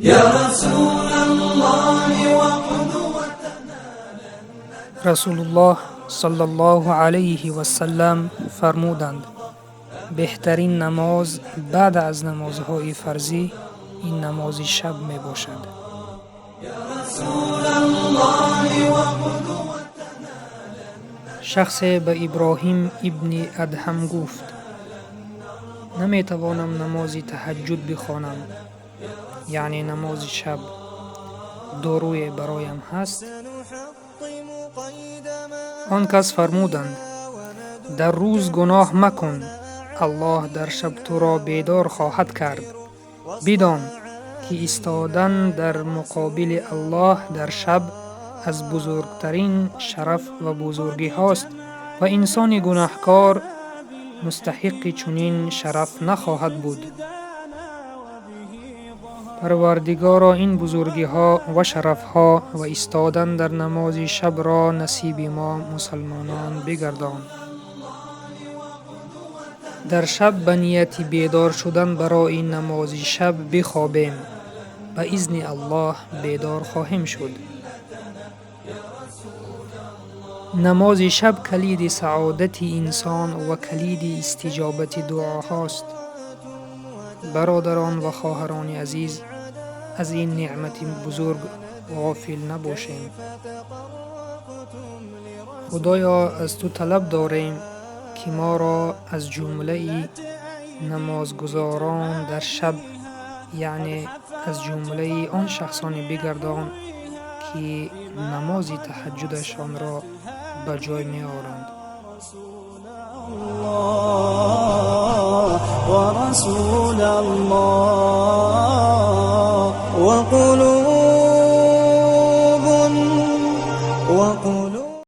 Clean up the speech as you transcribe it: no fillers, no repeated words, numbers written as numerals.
يا رسول الله وقدوتنا. Расулуллоҳ саллаллоҳу алайҳи васаллам фармуданд: беҳтарин намоз баъд аз намозҳои фарзӣ ин намози шаб мебошад. رسول الله وقدوتنا. Шахсе ба Иброҳим ибни Адҳам гуфт: наметавонам намози таҳаҷҷуд бихонам, яъне намози шаб, доруе бароям ҳаст? Он кас фармуданд: дар рӯз гуноҳ макун, Аллоҳ дар шаб туро бедор хоҳад кард. Бидон, ки истодан дар муқобили Аллоҳ дар шаб аз бузургтарин шараф ва бузургиҳост ва инсони гунаҳкор мустаҳиқи чунин шараф нахоҳад буд. Парвардигоро, ин бузургиҳо ва шарафҳо ва истодан дар намози шабро насиби мо мусалмонон бигардон. Дар шаб ба нияти бедор шудан барои намози шаб бихобем, ба изни Аллоҳ бедор хоҳем шуд. Намози шаб калиди саодати инсон ва калиди истиҷобати дуоҳост. Бародарон ва хоҳарони азиз, аз ин неъмати бузург ғофил набошем. Худоё, аз ту талаб дорем, ки моро аз ҷумлаи намозгузорон дар шаб, яъне аз ҷумлаи он шахсоне бигардон, ки намози таҳаҷҷудашонро ба ҷой меоранд. ورسول الله وقلوبنا